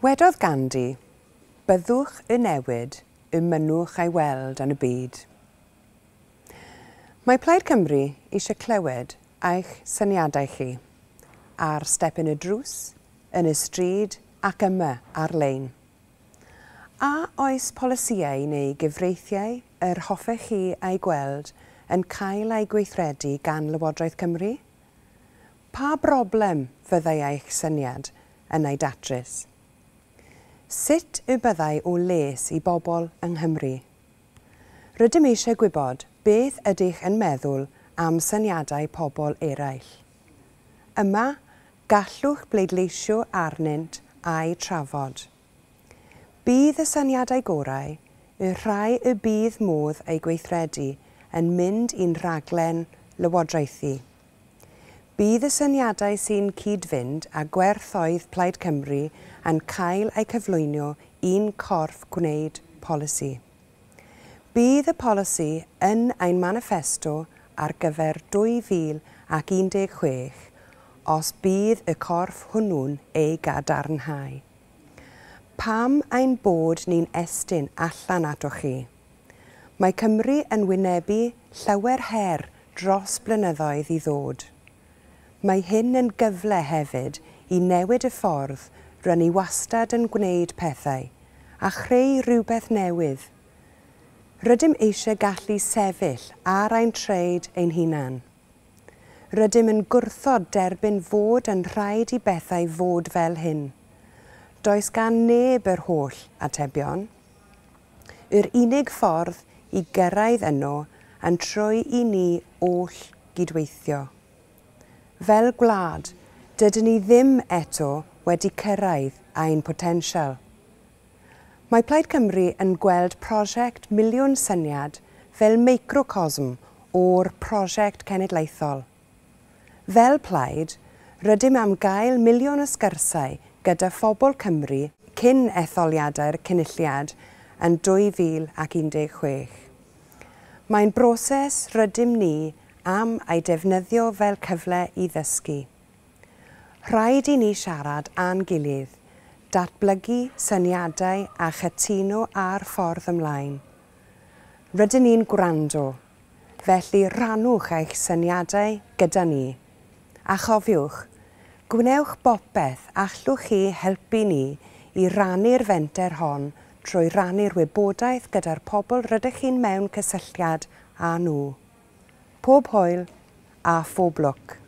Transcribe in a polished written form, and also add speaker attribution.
Speaker 1: Wedodd Gandhi, byddwch y newid y mynnwch ei weld yn y byd. Mae Plaid Cymru eisiau clywed eich syniadau chi ar step yn y drws, yn y stryd ac yma ar-lein. A oes polisïau neu gyfreithiau yr hoffech chi eu gweld yn cael eu gweithredu gan Lywodraeth Cymru? Pa broblem fyddai eich syniad yn ei datrys? Sut y byddai o les i bobl yng Nghymru? Rydym eisiau gwybod beth ydych yn meddwl am syniadau pobl eraill. Yma, gallwch bleidleisio arnynt a'u trafod. Bydd y syniadau gorau, y rhai y bydd modd eu gweithredu yn mynd i'n rhaglen lywodraethu. Bydd y syniadau sy'n cyd-fynd â gwerthoedd Plaid Cymru yn cael eu cyflwyno i'n corff gwneud polisi. Bydd y polisi yn ein maniffesto ar gyfer 2016 os bydd y corff hwnnw'n ei gadarnhau. Pam ein bod ni'n estyn allan atoch chi? Mae Cymru yn wynebu llawer her dros blynyddoedd i ddod. Mae hyn yn gyfle hefyd i newid y ffordd rŷn ni wastad yn gwneud pethau a chreu rhywbeth newydd. Rydym eisiau gallu sefyll ar ein traed ein hunan. Rydym yn gwrthod derbyn fod yn rhaid i bethau fod fel hyn. Does gan neb yr holl atebion. Yr unig ffordd i gyrraedd yno yn trwy i ni oll gydweithio. Fel gwlad, dydyn ni ddim eto wedi cyrraedd ein potensial. Mae Plaid Cymru yn gweld prosiect Miliwn Syniad fel microcosm o'r prosiect cenedlaethol. Fel Plaid, rydym am gael miliwn o sgyrsiau gyda phobl Cymru cyn etholiadau'r Cynulliad yn 2016. Mae'n broses rydym ni am ei defnyddio fel cyfle i ddysgu. Rhaid i ni siarad â'n gilydd, datblygu syniadau a chytuno ar ffordd ymlaen. Rydyn ni'n gwrando, felly rhannwch eich syniadau gyda ni. A chofiwch, gwnewch bopeth allwch chi helpu ni i rannu'r fenter hon trwy rannu'r wybodaeth gyda'r pobl rydych chi'n mewn cysylltiad â nhw. Pob hwyl a phob lwc.